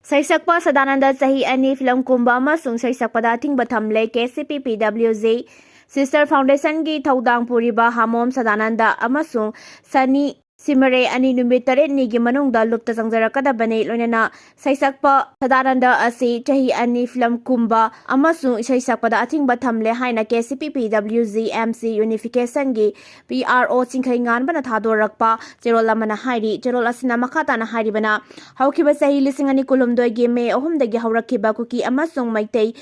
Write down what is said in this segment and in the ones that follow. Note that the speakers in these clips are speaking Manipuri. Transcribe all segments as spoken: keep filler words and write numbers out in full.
ꯁꯩꯁꯛꯄ ꯁꯗꯥꯅꯟꯗ ꯆꯍꯤ ꯑꯅꯤ ꯐꯤꯂꯝ ꯀꯨꯝꯕ ꯑꯃꯁꯨꯡ ꯁꯩꯁꯛꯄꯗ ꯑꯊꯤꯡꯕ ꯊꯝꯂꯦ꯫ ꯀꯦ ꯁꯤ ꯄꯤ ꯄꯤ ꯗꯕ꯭ꯂꯤꯎ ꯖꯤ ꯁꯤꯁꯇꯔ ꯐꯥꯎꯟꯗꯦꯁꯟꯒꯤ ꯊꯧꯗꯥꯡ ꯄꯨꯔꯤꯕ ꯍꯥꯃꯣꯝ ꯁꯗꯥꯅꯟꯗ ꯑꯃꯁꯨꯡ ꯁꯅꯤ ꯁꯤꯃꯔꯦ ꯑꯅꯤ ꯅꯨꯃꯤꯠ ꯇꯔꯦꯠꯅꯤꯒꯤ ꯃꯅꯨꯡꯗ ꯂꯨꯞꯇ ꯆꯪꯖꯔꯛꯀꯗꯕꯅꯤ꯫ ꯂꯣꯏꯅꯅ ꯁꯩꯁꯛꯄ ꯁꯗꯥꯅꯟꯗ ꯑꯁꯤ ꯆꯍꯤ ꯑꯅꯤ ꯐꯤꯂꯝ ꯀꯨꯝꯕ ꯑꯃꯁꯨꯡ ꯏꯁꯩ ꯁꯛꯄꯗ ꯑꯊꯤꯡꯕ ꯊꯝꯂꯦ ꯍꯥꯏꯅ ꯀꯦ ꯁꯤ ꯄꯤ ꯄꯤ W G M C ꯌꯨꯅꯤꯐꯤꯀꯦꯁꯟꯒꯤ P R ꯑꯣ ꯆꯤꯡꯈꯩ ꯉꯥꯟꯕꯅ ꯊꯥꯗꯣꯔꯛꯄ ꯆꯦꯔꯣꯜ ꯑꯃꯅ ꯍꯥꯏꯔꯤ꯫ ꯆꯦꯔꯣꯜ ꯑꯁꯤꯅ ꯃꯈꯥ ꯇꯥꯅ ꯍꯥꯏꯔꯤꯕꯅ, ꯍꯧꯈꯤꯕ ꯆꯍꯤ ꯂꯤꯁꯤꯡ ꯑꯅꯤ ꯀꯨꯟꯍꯨꯝꯗꯣꯏꯒꯤ ꯃꯦ ꯑꯍꯨꯝꯗꯒꯤ ꯍꯧꯔꯛꯈꯤꯕ ꯀꯨꯀꯤ ꯑꯃꯁꯨꯡ ꯃꯩꯇꯩ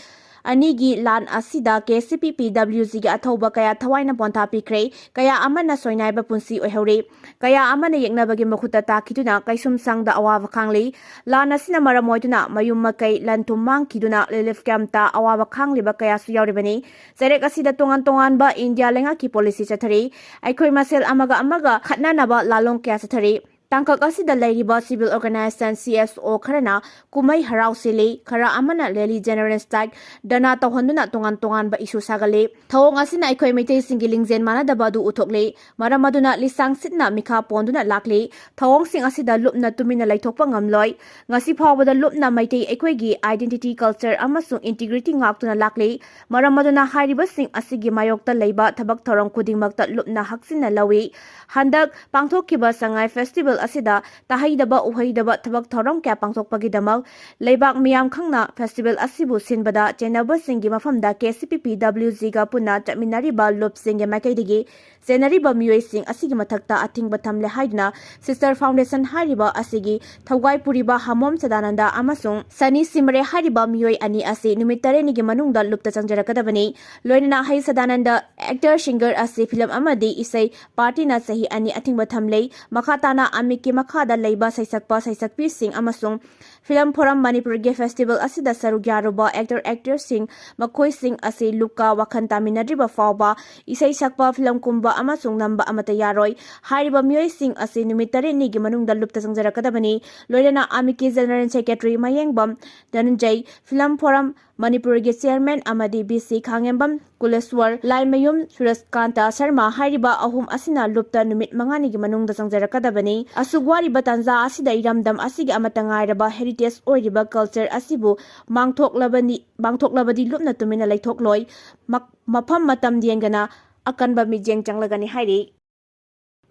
ꯑꯅꯤꯒꯤ ꯂꯥꯟ ꯑꯁꯤꯗ ꯀꯦ ꯁꯤ ꯄꯤ ꯄꯤ ꯗꯕ꯭ꯂꯤꯎ ꯖꯤꯒꯤ ꯑꯊꯧꯕ ꯀꯌꯥ ꯊꯋꯥꯏꯅ ꯄꯣꯟꯊꯥ ꯄꯤꯈ꯭ꯔꯦ꯫ ꯀꯌꯥ ꯑꯃꯅ ꯁꯣꯏꯅꯥꯏꯕ ꯄꯨꯟꯁꯤ ꯑꯣꯏꯍꯧꯔꯤ꯫ ꯀꯌꯥ ꯑꯃꯅ ꯌꯦꯛꯅꯕꯒꯤ ꯃꯈꯨꯠꯇ ꯇꯥꯈꯤꯗꯨꯅ ꯀꯩꯁꯨꯝꯁꯪꯗ ꯑꯋꯥꯕ ꯈꯥꯡꯂꯤ꯫ ꯂꯥꯟ ꯑꯁꯤꯅ ꯃꯔꯝ ꯑꯣꯏꯗꯨꯅ ꯃꯌꯨꯝ ꯃꯀꯩ, ꯂꯟ ꯊꯨꯝ ꯃꯥꯡꯈꯤꯗꯨꯅ ꯔꯤꯂꯤꯐ ꯀꯦꯝꯞꯇ ꯑꯋꯥꯕ ꯈꯥꯡꯂꯤꯕ ꯀꯌꯥꯁꯨ ꯌꯥꯎꯔꯤꯕꯅꯤ꯫ ꯆꯩꯔꯦꯛ ꯑꯁꯤꯗ ꯇꯣꯉꯥꯟ ꯇꯣꯉꯥꯟꯕ ꯏꯟꯗꯤꯌꯥ ꯂꯩꯉꯥꯛꯀꯤ ꯄꯣꯂꯤꯁꯤ ꯆꯠꯊꯔꯤ꯫ ꯑꯩꯈꯣꯏ ꯃꯁꯦꯜ ꯑꯃꯒ ꯑꯃꯒ ꯈꯠꯅꯅꯕ ꯂꯥꯂꯣꯡ ꯀꯌꯥ ꯆꯠꯊꯔꯤ꯫ ꯇꯥꯡꯀꯛ ꯑꯁꯤꯗ ꯂꯩꯔꯤꯕ ꯁꯤꯚꯤꯜ ꯑꯣꯔꯒꯅꯥꯏꯖꯦꯁꯟ ꯁꯤ ꯑꯦꯁ ꯑꯣ ꯈꯔꯅ ꯀꯨꯝꯍꯩ ꯍꯔꯥꯎ ꯁꯤꯜꯂꯤ, ꯈꯔ ꯑꯃꯅ ꯔꯦꯂꯤ, ꯖꯦꯅꯔꯦꯜ ꯁ꯭ꯇ꯭ꯔꯥꯏꯛ, ꯙꯔꯅꯥ ꯇꯧꯍꯟꯗꯨꯅ ꯇꯣꯉꯥꯟ ꯇꯣꯉꯥꯟꯕ ꯏꯁꯨ ꯁꯥꯒꯠꯂꯤ꯫ ꯊꯧꯑꯣꯡ ꯑꯁꯤꯅ ꯑꯩꯈꯣꯏ ꯃꯩꯇꯩꯁꯤꯡꯒꯤ ꯂꯤꯡꯖꯦꯜ ꯃꯥꯟꯅꯗꯕ ꯑꯗꯨ ꯎꯠꯊꯣꯛꯂꯤ꯫ ꯃꯔꯝ ꯑꯗꯨꯅ ꯂꯤꯁꯥꯡ ꯁꯤꯠꯅ ꯃꯤꯈꯥ ꯄꯣꯟꯗꯨꯅ ꯂꯥꯛꯂꯤ꯫ ꯊꯧꯑꯣꯡꯁꯤꯡ ꯑꯁꯤꯗ ꯂꯨꯞꯅ ꯇꯨꯃꯤꯟꯅ ꯂꯩꯊꯣꯛꯄ ꯉꯝꯂꯣꯏ꯫ ꯉꯁꯤ ꯐꯥꯎꯕꯗ ꯂꯨꯞꯅ ꯃꯩꯇꯩ ꯑꯩꯈꯣꯏꯒꯤ identity, culture ꯑꯃꯁꯨꯡ integrity ꯉꯥꯛꯇꯨꯅ ꯂꯥꯛꯂꯤ꯫ ꯃꯔꯝ ꯑꯗꯨꯅ ꯍꯥꯏꯔꯤꯕꯁꯤꯡ ꯑꯁꯤꯒꯤ ꯃꯥꯌꯣꯛꯇ ꯂꯩꯕ ꯊꯕꯛ ꯊꯧꯔꯝ ꯈꯨꯗꯤꯡꯃꯛꯇ ꯂꯨꯞꯅ ꯍꯛꯆꯤꯟꯅ ꯂꯧꯏ꯫ ꯍꯟꯗꯛ ꯄꯥꯡꯊꯣꯛꯈꯤꯕ ꯁꯉꯥꯏ ꯐꯦꯁꯇꯤꯚꯦꯜ ꯑꯁꯤꯗ ꯇꯥꯍꯩꯗꯕ ꯎꯍꯩꯗꯕ ꯊꯕꯛ ꯊꯧꯔꯝ ꯀꯌꯥ ꯄꯥꯡꯊꯣꯛꯄꯒꯤꯗꯃꯛ ꯂꯩꯕꯥꯛ ꯃꯤꯌꯥꯝ ꯈꯪꯅ ꯐꯦꯁꯇꯤꯚꯦꯜ ꯑꯁꯤꯕꯨ ꯁꯤꯟꯕꯗ ꯆꯦꯟꯅꯕꯁꯤꯡꯒꯤ ꯃꯐꯝꯗ ꯀꯦ ꯁꯤ ꯄꯤ ꯄꯤ ꯗꯕ꯭ꯂꯤꯎ ꯖꯤꯒ ꯄꯨꯟꯅ ꯆꯠꯃꯤꯟꯅꯔꯤꯕ ꯂꯨꯞꯁꯤꯡꯒꯤ ꯃꯥꯏꯀꯩꯗꯒꯤ ꯆꯦꯟꯅꯔꯤꯕ ꯃꯤꯑꯣꯏꯁꯤꯡ ꯑꯁꯤꯒꯤ ꯃꯊꯛꯇ ꯑꯊꯤꯡꯕ ꯊꯝꯂꯦ ꯍꯥꯏꯗꯨꯅ ꯁꯤꯁꯇꯔ ꯐꯥꯎꯟꯗꯦꯁꯟ ꯍꯥꯏꯔꯤꯕ ꯑꯁꯤꯒꯤ ꯊꯧꯒꯥꯏ ꯄꯨꯔꯤꯕ ꯍꯥꯃꯣꯝ ꯁꯗꯥꯅꯟꯗ ꯑꯃꯁꯨꯡ ꯁꯅꯤ ꯁꯤꯃꯔꯦ ꯍꯥꯏꯔꯤꯕ ꯃꯤꯑꯣꯏ ꯑꯅꯤ ꯑꯁꯤ ꯅꯨꯃꯤꯠ ꯇꯔꯦꯠꯅꯤꯒꯤ ꯃꯅꯨꯡꯗ ꯂꯨꯞꯇ ꯆꯪꯖꯔꯛꯀꯗꯕꯅꯤ꯫ ꯂꯣꯏꯅꯅ ꯍꯩ ꯁꯗꯥꯅꯟꯗ ꯑꯦꯛꯇꯔ ꯁꯤꯡꯒꯔ ꯑꯁꯤ ꯐꯤꯂꯝ ꯑꯃꯗꯤ ꯏꯁꯩ ꯄꯥꯔꯇꯤꯅ ꯆꯍꯤ ꯑꯅꯤ ꯑꯊꯤꯡꯕ ꯊꯝꯂꯦ꯫ ꯃꯈꯥ ꯇꯥꯅ ꯑꯃꯤꯛꯀꯤ ꯃꯈꯥꯗ ꯂꯩꯕ ꯁꯩꯁꯛꯄ ꯁꯩꯁꯛꯄꯤꯁꯤꯡ ꯑꯃꯁꯨꯡ ꯐꯤꯂꯝ ꯐꯣꯔꯝ ꯃꯅꯤꯄꯨꯔꯒꯤ ꯐꯦꯁꯇꯤꯚꯦꯜ ꯑꯁꯤꯗ ꯁꯔꯨꯛ ꯌꯥꯔꯨꯕ ꯑꯦꯛꯇꯔ ꯑꯦꯛꯇꯔꯁꯤꯡ, ꯃꯈꯣꯏꯁꯤꯡ ꯑꯁꯤ ꯂꯨꯞꯀ ꯋꯥꯈꯜ ꯇꯥꯃꯤꯟꯅꯗ꯭ꯔꯤꯕ ꯐꯥꯎꯕ ꯏꯁꯩ ꯁꯛꯄ, ꯐꯤꯂꯝ ꯀꯨꯝꯕ ꯑꯃꯁꯨꯡ ꯅꯝꯕ ꯑꯃꯠꯇ ꯌꯥꯔꯣꯏ꯫ ꯍꯥꯏꯔꯤꯕ ꯃꯤꯑꯣꯏꯁꯤꯡ ꯑꯁꯤ ꯅꯨꯃꯤꯠ ꯇꯔꯦꯠꯅꯤꯒꯤ ꯃꯅꯨꯡꯗ ꯂꯨꯞꯇ ꯆꯪꯖꯔꯛꯀꯗꯕꯅꯤ꯫ ꯂꯣꯏꯅꯅ ꯑꯃꯤꯛꯀꯤ ꯖꯦꯅꯔꯦꯜ ꯁꯦꯀ꯭ꯔꯦꯇꯔꯤ ꯃꯌꯦꯡꯕꯝ ꯙꯅꯟꯖꯩ, ꯐꯤꯂꯝ ꯐꯣꯔꯝ ꯃꯅꯤꯄꯨꯔꯒꯤ ꯆꯤꯌꯔꯃꯦꯟ ꯑꯃꯗꯤ ꯕꯤ ꯁꯤ ꯈꯥꯉꯦꯝꯕꯝ, ꯀꯨꯂꯦꯁ꯭ꯋꯔ, ꯂꯥꯏꯃꯌꯨꯝ ꯁꯨꯔꯖꯀꯥꯟꯇ ꯁꯔꯃ ꯍꯥꯏꯔꯤꯕ ꯑꯍꯨꯝ ꯑꯁꯤꯅ ꯂꯨꯞꯇ ꯅꯨꯃꯤꯠ ꯃꯉꯥꯅꯤꯒꯤ ꯃꯅꯨꯡꯗ ꯆꯪꯖꯔꯛꯀꯗꯕꯅꯤ꯫ ꯑꯁꯨꯛ ꯋꯥꯔꯤꯕ ꯇꯥꯟꯖꯥ ꯑꯁꯤꯗ ꯏꯔꯝꯗꯝ ꯑꯁꯤꯒꯤ ꯑꯃꯠꯇ ꯉꯥꯏꯔꯕ ꯍꯦꯔꯤꯇꯦꯖ ꯑꯣꯏꯔꯤꯕ ꯀꯜꯆꯔ ꯑꯁꯤꯕꯨ ꯃꯥꯡꯊꯣꯛꯂꯕꯅꯤ, ꯃꯥꯡꯊꯣꯛꯂꯕꯗꯤ ꯂꯨꯞꯅ ꯇꯨꯃꯤꯟꯅ ꯂꯩꯊꯣꯛꯂꯣꯏ꯫ ꯃ-, ꯃꯐꯝ ꯃꯇꯝ ꯌꯦꯡꯗꯅ ꯑꯀꯟꯕ ꯃꯤꯠꯌꯦꯡ ꯆꯪꯂꯒꯅꯤ ꯍꯥꯏꯔꯤ꯫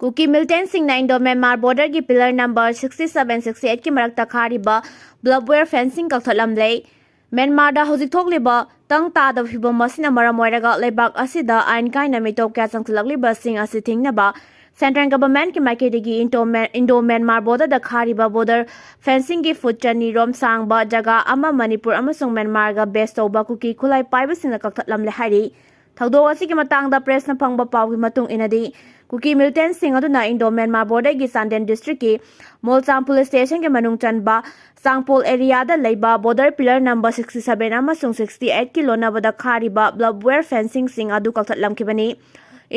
ꯀꯨꯀꯤ ꯃꯤꯂꯤꯇꯦꯟꯁꯤꯡꯅ ꯏꯟꯗꯣ ꯃ꯭ꯌꯥꯟꯃꯥꯔ ꯕꯣꯔꯗꯔꯒꯤ pillar number sixty seven, sixty eight ꯀꯤ ꯃꯔꯛꯇ ꯈꯥꯔꯤꯕ barbed wire fencing ꯀꯛꯊꯠꯂꯝꯂꯦ꯫ ꯃ꯭ꯌꯥꯟꯃꯥꯔꯗ ꯍꯧꯖꯤꯛ ꯊꯣꯛꯂꯤꯕ ꯇꯪ ꯇꯥꯗꯕ ꯐꯤꯚꯝ ꯑꯁꯤꯅ ꯃꯔꯝ ꯑꯣꯏꯔꯒ ꯂꯩꯕꯥꯛ ꯑꯁꯤꯗ ꯑꯥꯏꯟ ꯀꯥꯏꯅ ꯃꯤꯇꯣꯞ ꯀꯌꯥ ꯆꯪꯁꯤꯜꯂꯛꯂꯤꯕꯁꯤꯡ ꯑꯁꯤ ꯊꯤꯡꯅꯕ central government ꯀꯤ ꯃꯥꯏꯀꯩꯗꯒꯤ ꯏꯟꯗꯣ ꯃ꯭ꯌꯥꯟ-, ꯏꯟꯗꯣ ꯃ꯭ꯌꯥꯟꯃꯥꯔ ꯕꯣꯔꯗꯔꯗ ꯈꯥꯔꯤꯕ border fencing ꯒꯤ ꯐꯨꯠ ꯆꯅꯤ ꯔꯣꯝ ꯁꯥꯡꯕ ꯖꯒꯥ ꯑꯃ ꯃꯅꯤꯄꯨꯔ ꯑꯃꯁꯨꯡ ꯃ꯭ꯌꯥꯟꯃꯥꯔꯒ ꯕꯦꯁ ꯇꯧꯕ ꯀꯨꯀꯤ ꯈꯨꯠꯂꯥꯏ ꯄꯥꯏꯕꯁꯤꯡꯅ ꯀꯛꯊꯠꯂꯝꯂꯦ ꯍꯥꯏꯔꯤ꯫ ꯊꯧꯗꯣꯛ ꯑꯁꯤꯒꯤ ꯃꯇꯥꯡꯗ ꯄ꯭ꯔꯦꯁꯅ ꯐꯪꯕ ꯄꯥꯎꯒꯤ ꯃꯇꯨꯡ ꯏꯟꯅꯗꯤ, ꯀꯨꯀꯤ ꯃꯤꯂꯤꯇꯦꯟꯁꯤꯡ ꯑꯗꯨꯅ ꯏꯟꯗꯣ ꯃ꯭ꯌꯥꯟꯃꯥꯔ ꯕꯣꯔꯗꯔꯒꯤ ꯆꯥꯟꯗꯦꯜ ꯗꯤꯁꯇ꯭ꯔꯤꯛꯀꯤ ꯃꯣꯜꯆꯥꯝ ꯄꯨꯂꯤꯁ ꯁ꯭ꯇꯦꯁꯟꯒꯤ ꯃꯅꯨꯡ ꯆꯟꯕ ꯆꯥꯡꯄꯣꯜ ꯑꯦꯔꯤꯌꯥꯗ ꯂꯩꯕ border pillar number sixty seven ꯑꯃꯁꯨꯡ sixty eight ꯀꯤ ꯂꯣꯟꯅꯕꯗ ꯈꯥꯔꯤꯕ barbed wire fencing ꯁꯤꯡ ꯑꯗꯨ ꯀꯛꯊꯠꯂꯝꯈꯤꯕꯅꯤ꯫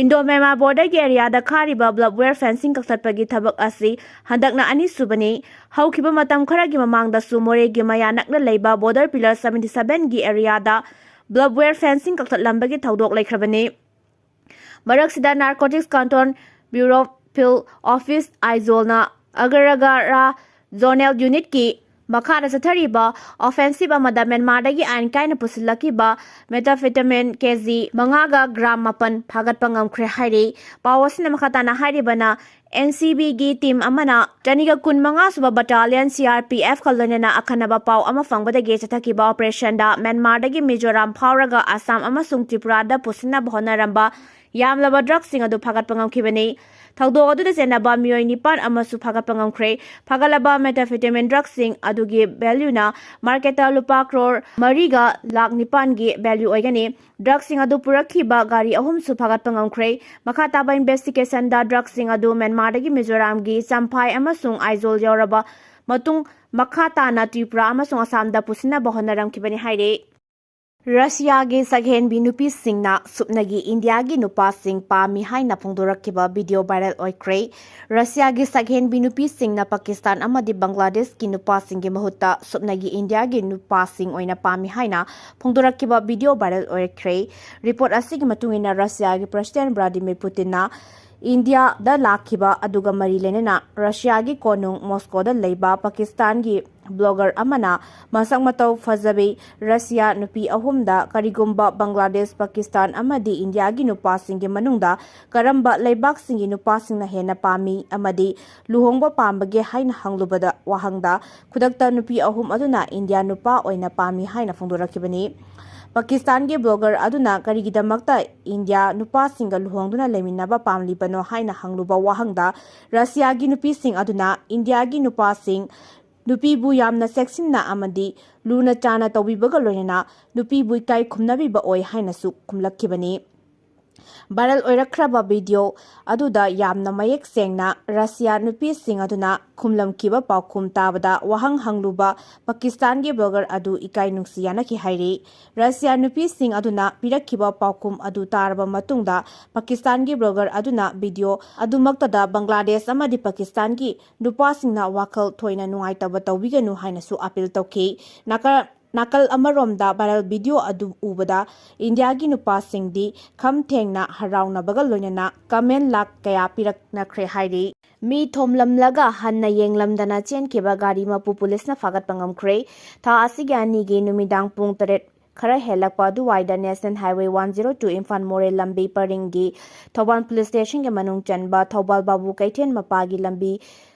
ꯏꯟꯗꯣ ꯃ꯭ꯌꯥꯟꯃꯥꯔ ꯕꯣꯔꯗꯔꯒꯤ ꯑꯦꯔꯤꯌꯥꯗ ꯈꯥꯔꯤꯕ barbed wire fencing ꯀꯛꯊꯠꯄꯒꯤ ꯊꯕꯛ ꯑꯁꯤ ꯍꯟꯗꯛꯅ ꯑꯅꯤꯁꯨꯕꯅꯤ꯫ ꯍꯧꯈꯤꯕ ꯃꯇꯝ ꯈꯔꯒꯤ ꯃꯃꯥꯡꯗꯁꯨ ꯃꯣꯔꯦꯒꯤ ꯃꯌꯥ ꯅꯛꯅ ꯂꯩꯕ ꯕꯣꯔꯗꯔ ꯄꯤꯂꯔ seventy seven ꯒꯤ ꯑꯦꯔꯤꯌꯥꯗ barbed wire fencing ꯀꯛꯊꯠꯂꯝꯕꯒꯤ ꯊꯧꯗꯣꯛ ꯂꯩꯈ꯭ꯔꯕꯅꯤ꯫ ꯃꯔꯛꯁꯤꯗ Narcotics Control Bureau Field Office ꯑꯥꯏꯖꯣꯜꯅ ꯑꯒꯔꯒꯥꯔꯥ Zonal Unit ꯀꯤ ꯃꯈꯥꯗ ꯆꯠꯊꯔꯤꯕ offensive ꯑꯃꯗ ꯃ꯭ꯌꯥꯟꯃꯥꯔꯗꯒꯤ ꯑꯥꯏꯟ ꯀꯥꯏꯅ ꯄꯨꯁꯤꯜꯂꯛꯈꯤꯕ methamphetamine ꯀꯦ ꯖꯤ ꯃꯉꯥꯒ ꯒ꯭ꯔꯥꯝ ꯃꯥꯄꯟ ꯐꯥꯒꯠꯄ ꯉꯝꯈ꯭ꯔꯦ ꯍꯥꯏꯔꯤ꯫ ꯄꯥꯎ ꯑꯁꯤꯅ ꯃꯈꯥ ꯇꯥꯅ ꯍꯥꯏꯔꯤꯕꯅ, ꯑꯦꯟ ꯁꯤ ꯕꯤ ꯒꯤ ꯇꯤꯝ ꯑꯃꯅ ꯆꯅꯤꯒ ꯀꯨꯟ ꯃꯉꯥ ꯁꯨꯕ battalion C R P F ꯀ ꯂꯣꯏꯅꯅ ꯑꯈꯟꯅꯕ ꯄꯥꯎ ꯑꯃ ꯐꯪꯕꯗꯒꯤ ꯆꯠꯊꯈꯤꯕ ꯑꯣꯄꯔꯦꯁꯟꯗ ꯃ꯭ꯌꯥꯟꯃꯥꯔꯗꯒꯤ ꯃꯤꯖꯣꯔꯥꯝ ꯐꯥꯎꯔꯒ ꯑꯁꯥꯝ ꯑꯃꯁꯨꯡ ꯇ꯭ꯔꯤꯄꯨꯔꯥꯗ ꯄꯨꯁꯤꯟꯅꯕ ꯍꯣꯠꯅꯔꯝꯕ ꯌꯥꯝꯂꯕ ꯗ꯭ꯔꯒꯁꯤꯡ ꯑꯗꯨ ꯐꯥꯒꯠꯄ ꯉꯝꯈꯤꯕꯅꯤ꯫ ꯊꯧꯗꯣꯛ ꯑꯗꯨꯗ ꯆꯦꯟꯅꯕ ꯃꯤꯑꯣꯏ ꯅꯤꯄꯥꯟ ꯑꯃꯁꯨ ꯐꯥꯒꯠꯄ ꯉꯝꯈ꯭ꯔꯦ꯫ ꯐꯥꯒꯠꯂꯕ methamphetamine ꯗ꯭ꯔꯒꯁꯤꯡ ꯑꯗꯨꯒꯤ ꯚꯦꯂ꯭ꯌꯨꯅ ꯃꯥꯔꯀꯦꯠꯇ ꯂꯨꯄꯥ ꯀ꯭ꯔꯣꯔ ꯃꯔꯤꯒ ꯂꯥꯈ ꯅꯤꯄꯥꯟꯒꯤ ꯚꯦꯂ꯭ꯌꯨ ꯑꯣꯏꯒꯅꯤ꯫ ꯗ꯭ꯔꯒꯁꯤꯡ ꯑꯗꯨ ꯄꯨꯔꯛꯈꯤꯕ ꯒꯥꯔꯤ ꯑꯍꯨꯝꯁꯨ ꯐꯥꯒꯠꯄ ꯉꯝꯈ꯭ꯔꯦ꯫ ꯃꯈꯥ ꯇꯥꯕ ꯏꯟꯚꯦꯁꯇꯤꯒꯦꯁꯟꯗ ꯗ꯭ꯔꯒꯁꯤꯡ ꯑꯗꯨ ꯃ꯭ꯌꯥꯟꯃꯥꯔꯗꯒꯤ ꯃꯤꯖꯣꯔꯥꯝꯒꯤ ꯆꯝꯐꯥꯏ ꯑꯃꯁꯨꯡ ꯑꯥꯏꯖꯣꯜ ꯌꯧꯔꯕ ꯃꯇꯨꯡ ꯃꯈꯥ ꯇꯥꯅ ꯇ꯭ꯔꯤꯄꯨꯔꯥ ꯑꯃꯁꯨꯡ ꯑꯁꯥꯝꯗ ꯄꯨꯁꯤꯟꯅꯕ ꯍꯣꯠꯅꯔꯝꯈꯤꯕꯅꯤ ꯍꯥꯏꯔꯤ꯫ ꯔꯁꯤꯌꯥꯒꯤ ꯁꯛꯍꯦꯟꯕꯤ ꯅꯨꯄꯤꯁꯤꯡꯅ ꯁꯨꯞꯅꯒꯤ ꯏꯟꯗꯤꯌꯥꯒꯤ ꯅꯨꯄꯥꯁꯤꯡ ꯄꯥꯝꯃꯤ ꯍꯥꯏꯅ ꯐꯣꯡꯗꯣꯔꯛꯈꯤꯕ ꯚꯤꯗꯤꯑꯣ ꯚꯥꯏꯔꯦꯜ ꯑꯣꯏꯈ꯭ꯔꯦ꯫ ꯔꯁꯤꯌꯥꯒꯤ ꯁꯛꯍꯦꯟꯕꯤ ꯅꯨꯄꯤꯁꯤꯡꯅ ꯄꯥꯀꯤꯁꯇꯥꯟ ꯑꯃꯗꯤ ꯕꯪꯒ꯭ꯂꯥꯗꯦꯁꯀꯤ ꯅꯨꯄꯥꯁꯤꯡꯒꯤ ꯃꯍꯨꯠꯇ ꯁꯨꯞꯅꯒꯤ ꯏꯟꯗꯤꯌꯥꯒꯤ ꯅꯨꯄꯥꯁꯤꯡ ꯑꯣꯏꯅ ꯄꯥꯝꯃꯤ ꯍꯥꯏꯅ ꯐꯣꯡꯗꯣꯔꯛꯈꯤꯕ ꯚꯤꯗꯤꯑꯣ ꯚꯥꯏꯔꯦꯜ ꯑꯣꯏꯔꯛꯈ꯭ꯔꯦ꯫ ꯔꯤꯄꯣꯔꯠ ꯑꯁꯤꯒꯤ ꯃꯇꯨꯡ ꯏꯟꯅ ꯔꯁꯤꯌꯥꯒꯤ ꯄ꯭ꯔꯁꯤꯗꯦꯟ ꯚ꯭ꯂꯥꯗꯤꯃꯤꯔ ꯄꯨꯇꯤꯟꯅ ꯏꯟꯗꯤꯌꯥꯗ ꯂꯥꯛꯈꯤꯕ ꯑꯗꯨꯒ ꯃꯔꯤ ꯂꯩꯅꯅ ꯔꯁꯤꯌꯥꯒꯤ ꯀꯣꯅꯨꯡ ꯃꯣꯁꯀꯣꯗ ꯂꯩꯕ ꯄꯥꯀꯤꯁꯇꯥꯟꯒꯤ ꯕ꯭ꯂꯣꯒꯔ ꯑꯃꯅ ꯃꯁꯛ ꯃꯇꯧ ꯐꯖꯕꯤ ꯔꯁꯤꯌꯥ ꯅꯨꯄꯤ ꯑꯍꯨꯝꯗ ꯀꯔꯤꯒꯨꯝꯕ ꯕꯪꯒ꯭ꯂꯥꯗꯦꯁ, ꯄꯥꯀꯤꯁꯇꯥꯟ ꯑꯃꯗꯤ ꯏꯟꯗꯤꯌꯥꯒꯤ ꯅꯨꯄꯥꯁꯤꯡꯒꯤ ꯃꯅꯨꯡꯗ ꯀꯔꯝꯕ ꯂꯩꯕꯥꯛꯁꯤꯡꯒꯤ ꯅꯨꯄꯥꯁꯤꯡꯅ ꯍꯦꯟꯅ ꯄꯥꯝꯃꯤ ꯑꯃꯗꯤ ꯂꯨꯍꯣꯡꯕ ꯄꯥꯝꯕꯒꯦ ꯍꯥꯏꯅ ꯍꯪꯂꯨꯕꯗ ꯋꯥꯍꯪꯗ ꯈꯨꯗꯛꯇ ꯅꯨꯄꯤ ꯑꯍꯨꯝ ꯑꯗꯨꯅ ꯏꯟꯗꯤꯌꯥ ꯅꯨꯄꯥ ꯑꯣꯏꯅ ꯄꯥꯝꯃꯤ ꯍꯥꯏꯅ ꯐꯣꯡꯗꯣꯔꯛꯈꯤꯕꯅꯤ꯫ ꯄꯥꯀꯤꯁꯇꯥꯟꯒꯤ ꯕ꯭ꯂꯣꯒꯔ ꯑꯗꯨꯅ ꯀꯔꯤꯒꯤꯗꯃꯛꯇ ꯏꯟꯗꯤꯌꯥ ꯅꯨꯄꯥꯁꯤꯡꯒ ꯂꯨꯍꯣꯡꯗꯨꯅ ꯂꯩꯃꯤꯟꯅꯕ ꯄꯥꯝꯂꯤꯕꯅꯣ ꯍꯥꯏꯅ ꯍꯪꯂꯨꯕ ꯋꯥꯍꯪꯗ ꯔꯁꯤꯌꯥꯒꯤ ꯅꯨꯄꯤꯁꯤꯡ ꯑꯗꯨꯅ ꯏꯟꯗꯤꯌꯥꯒꯤ ꯅꯨꯄꯥꯁꯤꯡ ꯅꯨꯄꯤꯕꯨ ꯌꯥꯝꯅ ꯆꯦꯛꯁꯤꯟꯅ ꯑꯃꯗꯤ ꯂꯨꯅ ꯆꯥꯅ ꯇꯧꯕꯤꯕꯒ ꯂꯣꯏꯅꯅ ꯅꯨꯄꯤꯕꯨ ꯏꯀꯥꯏ ꯈꯨꯝꯅꯕꯤꯕ ꯑꯣꯏ ꯍꯥꯏꯅꯁꯨ ꯈꯨꯝꯂꯛꯈꯤꯕꯅꯤ꯫ ꯚꯥꯏꯔꯦꯜ ꯑꯣꯏꯔꯛꯈ꯭ꯔꯕ ꯚꯤꯗꯤꯑꯣ ꯑꯗꯨꯗ ꯌꯥꯝꯅ ꯃꯌꯦꯛ ꯁꯦꯡꯅ ꯔꯁꯤꯌꯥ ꯅꯨꯄꯤꯁꯤꯡ ꯑꯗꯨꯅ ꯈꯨꯝꯂꯝꯈꯤꯕ ꯄꯥꯎꯈꯨꯝ ꯇꯥꯕꯗ ꯋꯥꯍꯪ ꯍꯪꯂꯨꯕ ꯄꯥꯀꯤꯁꯇꯥꯟꯒꯤ ꯕ꯭ꯂꯣꯒꯔ ꯑꯗꯨ ꯏꯀꯥꯏ ꯅꯨꯡꯁꯤ ꯌꯥꯅꯈꯤ ꯍꯥꯏꯔꯤ꯫ ꯔꯁꯤꯌꯥ ꯅꯨꯄꯤꯁꯤꯡ ꯑꯗꯨꯅ ꯄꯤꯔꯛꯈꯤꯕ ꯄꯥꯎꯈꯨꯝ ꯑꯗꯨ ꯇꯥꯔꯕ ꯃꯇꯨꯡꯗ ꯄꯥꯀꯤꯁꯇꯥꯟꯒꯤ ꯕ꯭ꯂꯣꯒꯔ ꯑꯗꯨꯅ ꯚꯤꯗꯤꯑꯣ ꯑꯗꯨꯃꯛꯇꯗ ꯕꯪꯒ꯭ꯂꯥꯗꯦꯁ ꯑꯃꯗꯤ ꯄꯥꯀꯤꯁꯇꯥꯟꯒꯤ ꯅꯨꯄꯥꯁꯤꯡꯅ ꯋꯥꯈꯜ ꯊꯣꯏꯅ ꯅꯨꯡꯉꯥꯏꯇꯕ ꯇꯧꯕꯤꯒꯅꯨ ꯍꯥꯏꯅꯁꯨ ꯑꯥꯄꯤꯜ ꯇꯧꯈꯤ꯫ ꯅꯥꯀꯜ ꯅꯥꯀꯜ ꯑꯃꯔꯣꯝꯗ ꯚꯥꯏꯔꯦꯜ ꯚꯤꯗꯤꯑꯣ ꯑꯗꯨ ꯎꯕꯗ ꯏꯟꯗꯤꯌꯥꯒꯤ ꯅꯨꯄꯥꯁꯤꯡꯗꯤ ꯈꯝ ꯊꯦꯡꯅ ꯍꯔꯥꯎꯅꯕꯒ ꯂꯣꯏꯅꯅ ꯀꯃꯦꯟ ꯂꯥꯛ ꯀꯌꯥ ꯄꯤꯔꯛꯅꯈ꯭ꯔꯦ ꯍꯥꯏꯔꯤ꯫ ꯃꯤ ꯊꯣꯝꯂꯝꯂꯒ ꯍꯟꯅ ꯌꯦꯡꯂꯝꯗꯅ ꯆꯦꯟꯈꯤꯕ ꯒꯥꯔꯤ ꯃꯄꯨ ꯄꯨꯂꯤꯁꯅ ꯐꯥꯒꯠꯄ ꯉꯝꯈ꯭ꯔꯦ꯫ ꯊꯥ ꯑꯁꯤꯒꯤ ꯑꯅꯤꯒꯤ ꯅꯨꯃꯤꯗꯥꯡ ꯄꯨꯡ ꯇꯔꯦꯠ ꯈꯔ ꯍꯦꯜꯂꯛꯄ ꯑꯗꯨꯋꯥꯏꯗ national highway one zero two Imphal ꯃꯣꯔꯦ ꯂꯝꯕꯤ ꯄꯔꯤꯡꯒꯤ ꯊꯧꯕꯥꯜ ꯄꯨꯂꯤꯁ ꯁ꯭ꯇꯦꯁꯟꯒꯤ ꯃꯅꯨꯡ ꯆꯟꯕ ꯊꯧꯕꯥꯜ ꯕꯥꯕꯨ ꯀꯩꯊꯦꯜ ꯃꯄꯥꯒꯤ ꯂꯝꯕꯤ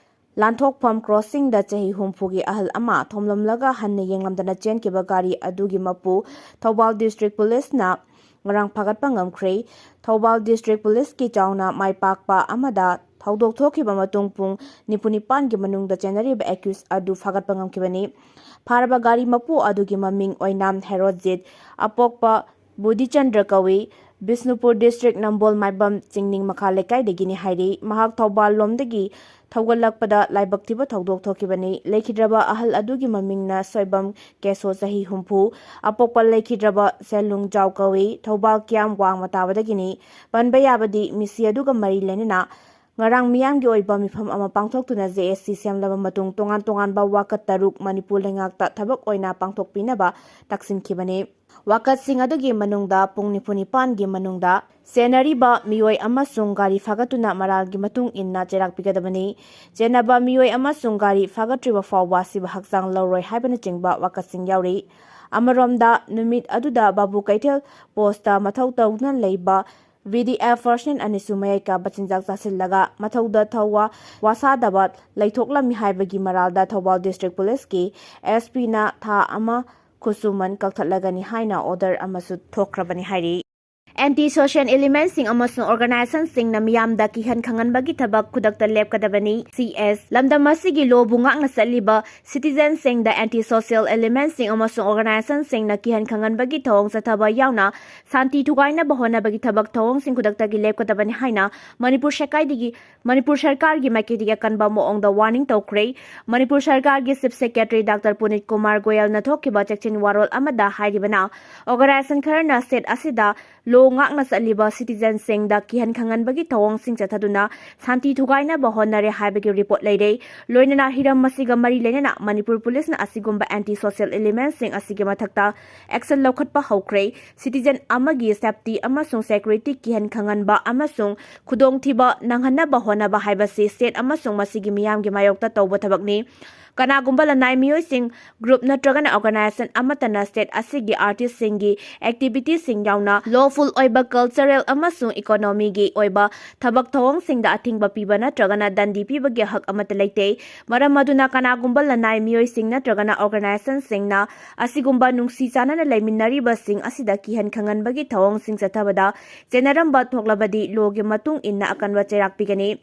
ꯂꯥꯟꯊꯣꯛꯐꯝ ꯀ꯭ꯔꯣꯁꯤꯡꯗ ꯆꯍꯤ ꯍꯨꯝꯐꯨꯒꯤ ꯑꯍꯜ ꯑꯃ ꯊꯣꯝꯂꯝꯂꯒ ꯍꯟꯅ ꯌꯦꯡꯂꯝꯗꯅ ꯆꯦꯟꯈꯤꯕ ꯒꯥꯔꯤ ꯑꯗꯨꯒꯤ ꯃꯄꯨ ꯊꯧꯕꯥꯜ ꯗꯤꯁꯇ꯭ꯔꯤꯛ ꯄꯨꯂꯤꯁꯅ ꯉꯔꯥꯡ ꯐꯥꯒꯠꯄ ꯉꯝꯈ꯭ꯔꯦ꯫ ꯊꯧꯕꯥꯜ ꯗꯤꯁꯇ꯭ꯔꯤꯛ ꯄꯨꯂꯤꯁꯀꯤ ꯆꯥꯎꯅ ꯃꯥꯏ ꯄꯥꯛꯄ ꯑꯃꯗ ꯊꯧꯗꯣꯛ ꯊꯣꯛꯈꯤꯕ ꯃꯇꯨꯡ ꯄꯨꯡ ꯅꯤꯐꯨ ꯅꯤꯄꯥꯟꯒꯤ ꯃꯅꯨꯡꯗ ꯆꯦꯟꯅꯔꯤꯕ ꯑꯦꯀ꯭ꯌꯨꯁ ꯑꯗꯨ ꯐꯥꯒꯠꯄ ꯉꯝꯈꯤꯕꯅꯤ꯫ ꯐꯥꯔꯕ ꯒꯥꯔꯤ ꯃꯄꯨ ꯑꯗꯨꯒꯤ ꯃꯃꯤꯡ ꯑꯣꯏꯅꯥꯝ ꯍꯦꯔꯣꯖꯤꯠ, ꯑꯄꯣꯛꯄ ꯕꯨꯙꯤꯆꯟꯗ꯭ꯔ ꯀꯧꯏ꯫ ꯕꯤꯁꯅꯨꯄꯨꯔ ꯗꯤꯁꯇ꯭ꯔꯤꯛ ꯅꯝꯕꯣꯜ ꯃꯥꯏꯕꯝ ꯆꯤꯡꯅꯤꯡ ꯃꯈꯥ ꯂꯩꯀꯥꯏꯗꯒꯤꯅꯤ ꯍꯥꯏꯔꯤ꯫ ꯃꯍꯥꯛ ꯊꯧꯕꯥꯜ ꯂꯣꯝꯗꯒꯤ ꯊꯧꯒꯠꯂꯛꯄꯗ ꯂꯥꯏꯕꯛ ꯊꯤꯕ ꯊꯧꯗꯣꯛ ꯊꯣꯛꯈꯤꯕꯅꯤ꯫ ꯂꯩꯈꯤꯗ꯭ꯔꯕ ꯑꯍꯜ ꯑꯗꯨꯒꯤ ꯃꯃꯤꯡꯅ ꯁꯣꯏꯕꯝ ꯀꯦꯁꯣ, ꯆꯍꯤ ꯍꯨꯝꯐꯨ, ꯑꯄꯣꯛꯄ ꯂꯩꯈꯤꯗ꯭ꯔꯕ ꯁꯦꯜꯂꯨꯡ ꯖꯥꯎ ꯀꯧꯏ꯫ ꯊꯧꯕꯥꯜ ꯀꯤꯌꯥꯝ ꯋꯥꯡꯃ ꯇꯥꯕꯗꯒꯤꯅꯤ꯫ ꯄꯟꯕ ꯌꯥꯕꯗꯤ ꯃꯤꯁꯤ ꯑꯗꯨꯒ ꯃꯔꯤ ꯂꯩꯅꯅ ꯉꯔꯥꯡ ꯃꯤꯌꯥꯝꯒꯤ ꯑꯣꯏꯕ ꯃꯤꯐꯝ ꯑꯃ ꯄꯥꯡꯊꯣꯛꯇꯨꯅ ꯖꯦ ꯑꯦꯁ ꯁꯤ ꯁꯦꯝꯂꯕ ꯃꯇꯨꯡ ꯇꯣꯉꯥꯟ ꯇꯣꯉꯥꯟꯕ ꯋꯥꯀꯠ ꯇꯔꯨꯛ ꯃꯅꯤꯄꯨꯔ ꯂꯩꯉꯥꯛꯇ ꯊꯕꯛ ꯑꯣꯏꯅ ꯄꯥꯡꯊꯣꯛꯄꯤꯅꯕ ꯇꯛꯁꯤꯟꯈꯤꯕꯅꯤ꯫ ꯋꯥꯀꯠꯁꯤꯡ ꯑꯗꯨꯒꯤ ꯃꯅꯨꯡꯗ ꯄꯨꯡ ꯅꯤꯐꯨ ꯅꯤꯄꯥꯟꯒꯤ ꯃꯅꯨꯡꯗ ꯆꯦꯟꯅꯔꯤꯕ ꯃꯤꯑꯣꯏ ꯑꯃꯁꯨꯡ ꯒꯥꯔꯤ ꯐꯥꯒꯠꯇꯨꯅ ꯃꯔꯥꯜꯒꯤ ꯃꯇꯨꯡ ꯏꯟꯅ ꯆꯩꯔꯥꯛ ꯄꯤꯒꯗꯕꯅꯤ꯫ ꯆꯦꯟꯅꯕ ꯃꯤꯑꯣꯏ ꯑꯃꯁꯨꯡ ꯒꯥꯔꯤ ꯐꯥꯒꯠꯇ꯭ꯔꯤꯕ ꯐꯥꯎꯕ ꯑꯁꯤꯕ ꯍꯛꯆꯥꯡ ꯂꯧꯔꯣꯏ ꯍꯥꯏꯕꯅꯆꯤꯡꯕ ꯋꯥꯀꯠꯁꯤꯡ ꯌꯥꯎꯔꯤ꯫ ꯑꯃꯔꯣꯝꯗ, ꯅꯨꯃꯤꯠ ꯑꯗꯨꯗ ꯕꯥꯕꯨ ꯀꯩꯊꯦꯜ ꯄꯣꯁꯇ ꯃꯊꯧ ꯇꯧꯗꯨꯅ ꯂꯩꯕ ꯚꯤ ꯗꯤ ꯑꯦꯐ ꯄꯔꯁꯅꯦꯜ ꯑꯅꯤꯁꯨ ꯃꯌꯥꯏ ꯀꯥꯕ ꯆꯤꯟꯖꯥꯛ ꯆꯥꯁꯤꯜꯂꯒ ꯃꯊꯧꯗ ꯊꯧꯋꯥ ꯋꯥꯁꯥꯗꯕ ꯂꯩꯊꯣꯛꯂꯝꯃꯤ ꯍꯥꯏꯕꯒꯤ ꯃꯔꯥꯜꯗ ꯊꯧꯕꯥꯜ ꯗꯤꯁꯇ꯭ꯔꯤꯛ ꯄꯨꯂꯤꯁꯀꯤ ꯑꯦꯁ ꯄꯤꯅ ꯊꯥ ꯑꯃ ꯈꯨꯠꯁꯨꯃꯟ ꯀꯛꯊꯠꯂꯒꯅꯤ ꯍꯥꯏꯅ ꯑꯣꯔꯗꯔ ꯑꯃꯁꯨ ꯊꯣꯛꯈ꯭ꯔꯕꯅꯤ ꯍꯥꯏꯔꯤ꯫ ꯑꯦꯟꯇꯤ ꯁꯣꯁꯤꯌꯦꯜ ꯏꯂꯤꯃꯦꯟꯁꯤꯡ ꯑꯃꯁꯨꯡ ꯑꯣꯔꯒꯅꯥꯏꯖꯦꯁꯟꯁꯤꯡꯅ ꯃꯤꯌꯥꯝꯗ ꯀꯤꯍꯟ ꯈꯪꯍꯟꯕꯒꯤ ꯊꯕꯛ ꯈꯨꯗꯛꯇ ꯂꯦꯞꯀꯗꯕꯅꯤ꯫ ꯁꯤ ꯑꯦꯁ ꯂꯝꯗꯝ ꯑꯁꯤꯒꯤ ꯂꯣꯕꯨ ꯉꯥꯛꯅ ꯆꯠꯂꯤꯕ ꯁꯤꯇꯤꯖꯟꯁꯤꯡꯗ ꯑꯦꯟꯇꯤ ꯁꯣꯁꯤꯌꯦꯜ ꯏꯂꯤꯃꯦꯟꯁꯤꯡ ꯑꯃꯁꯨꯡ ꯑꯣꯔꯒꯅꯥꯏꯖꯦꯁꯟꯁꯤꯡꯅ ꯀꯤꯍꯟ ꯈꯪꯍꯟꯕꯒꯤ ꯊꯧꯑꯣꯡ ꯆꯠꯊꯕ ꯌꯥꯎꯅ ꯁꯥꯟꯇꯤ ꯊꯨꯒꯥꯏꯅꯕ ꯍꯣꯠꯅꯕꯒꯤ ꯊꯕꯛ ꯊꯧꯑꯣꯡꯁꯤꯡ ꯈꯨꯗꯛꯇꯒꯤ ꯂꯦꯞꯀꯗꯕꯅꯤ ꯍꯥꯏꯅ ꯃꯅꯤꯄꯨꯔ ꯁꯔꯀꯥꯔꯗꯒꯤ, ꯃꯅꯤꯄꯨꯔ ꯁꯔꯀꯥꯔꯒꯤ ꯃꯥꯏꯀꯩꯗꯒꯤ ꯑꯀꯟꯕ ꯃꯑꯣꯡꯗ ꯋꯥꯔꯅꯤꯡ ꯇꯧꯈ꯭ꯔꯦ꯫ ꯃꯅꯤꯄꯨꯔ ꯁꯔꯀꯥꯔꯒꯤ ꯆꯤꯐ ꯁꯦꯀ꯭ꯔꯦꯇꯔꯤ ꯗꯥꯛꯇꯔ ꯄꯨꯅꯤꯠ ꯀꯨꯃꯥꯔ ꯒꯣꯌꯜꯅ ꯊꯣꯛꯈꯤꯕ ꯆꯦꯛꯁꯤꯟ ꯋꯥꯔꯣꯜ ꯑꯃꯗ ꯍꯥꯏꯔꯤꯕꯅ, ꯑꯣꯔꯒꯅꯥꯏꯖꯦꯁꯟ ꯈꯔꯅ ꯁ꯭ꯇꯦꯠ ꯑꯁꯤꯗ ꯂꯣ ꯉꯥꯛꯅ ꯆꯠꯂꯤꯕ ꯁꯤꯇꯤꯖꯟꯁꯤꯡꯗ ꯀꯤꯍꯟ ꯈꯪꯍꯟꯕꯒꯤ ꯊꯧꯑꯣꯡꯁꯤꯡ ꯆꯠꯊꯗꯨꯅ ꯁꯥꯟꯇꯤ ꯊꯨꯒꯥꯏꯅꯕ ꯍꯣꯠꯅꯔꯦ ꯍꯥꯏꯕꯒꯤ ꯔꯤꯄꯣꯔꯠ ꯂꯩꯔꯦ꯫ ꯂꯣꯏꯅꯅ ꯍꯤꯔꯝ ꯑꯁꯤꯒ ꯃꯔꯤ ꯂꯩꯅꯅ ꯃꯅꯤꯄꯨꯔ ꯄꯨꯂꯤꯁꯅ ꯑꯁꯤꯒꯨꯝꯕ ꯑꯦꯟꯇꯤ ꯁꯣꯁꯤꯌꯦꯜ ꯏꯂꯤꯃꯦꯟꯁꯤꯡ ꯑꯁꯤꯒꯤ ꯃꯊꯛꯇ ꯑꯦꯛꯁꯟ ꯂꯧꯈꯠꯄ ꯍꯧꯈ꯭ꯔꯦ꯫ ꯁꯤꯇꯤꯖꯟ ꯑꯃꯒꯤ ꯁꯦꯐꯇꯤ ꯑꯃꯁꯨꯡ ꯁꯦꯀ꯭ꯌꯨꯔꯤꯇꯤ ꯀꯤꯍꯟ ꯈꯪꯍꯟꯕ ꯑꯃꯁꯨꯡ ꯈꯨꯗꯣꯡꯊꯤꯕ ꯅꯪꯍꯟꯅꯕ ꯍꯣꯠꯅꯕ ꯍꯥꯏꯕꯁꯤ ꯁ꯭ꯇꯦꯠ ꯑꯃꯁꯨꯡ ꯃꯁꯤꯒꯤ ꯃꯤꯌꯥꯝꯒꯤ ꯃꯥꯌꯣꯛꯇ ꯇꯧꯕ ꯊꯕꯛꯅꯤ꯫ ꯀꯅꯥꯒꯨꯝꯕ ꯂꯅꯥꯏ ꯃꯤꯑꯣꯏꯁꯤꯡ, ꯒ꯭ꯔꯨꯞ ꯅꯠꯇ꯭ꯔꯒꯅ ꯑꯣꯔꯒꯅꯥꯏꯖꯦꯁꯟ ꯑꯃꯠꯇꯅ ꯁ꯭ꯇꯦꯠ ꯑꯁꯤꯒꯤ ꯑꯥꯔꯇꯤꯁꯁꯤꯡꯒꯤ ꯑꯦꯛꯇꯤꯚꯤꯇꯤꯁꯤꯡ ꯌꯥꯎꯅ ꯂꯣꯐꯨꯜ ꯑꯣꯏꯕ ꯀꯜꯆꯔꯦꯜ ꯑꯃꯁꯨꯡ ꯏꯀꯣꯅꯣꯃꯤꯒꯤ ꯑꯣꯏꯕ ꯊꯕꯛ ꯊꯧꯑꯣꯡꯁꯤꯡꯗ ꯑꯊꯤꯡꯕ ꯄꯤꯕ ꯅꯠꯇ꯭ꯔꯒꯅ ꯗꯟꯗꯤ ꯄꯤꯕꯒꯤ ꯍꯛ ꯑꯃꯠꯇ ꯂꯩꯇꯦ꯫ ꯃꯔꯝ ꯑꯗꯨꯅ ꯀꯅꯥꯒꯨꯝꯕ ꯂꯅꯥꯏ ꯃꯤꯑꯣꯏꯁꯤꯡ ꯅꯠꯇ꯭ꯔꯒꯅ ꯑꯣꯔꯒꯅꯥꯏꯖꯦꯁꯟꯁꯤꯡꯅ ꯑꯁꯤꯒꯨꯝꯕ ꯅꯨꯡꯁꯤ ꯆꯥꯟꯅꯅ ꯂꯩꯃꯤꯟꯅꯔꯤꯕꯁꯤꯡ ꯑꯁꯤꯗ ꯀꯤꯍꯟ ꯈꯪꯍꯟꯕꯒꯤ ꯊꯧꯑꯣꯡꯁꯤꯡ ꯆꯠꯊꯕꯗ ꯆꯦꯟꯅꯔꯝꯕ ꯊꯣꯛꯂꯕꯗꯤ ꯂꯣꯒꯤ ꯃꯇꯨꯡ ꯏꯟꯅ ꯑꯀꯟꯕ ꯆꯩꯔꯥꯛ ꯄꯤꯒꯅꯤ꯫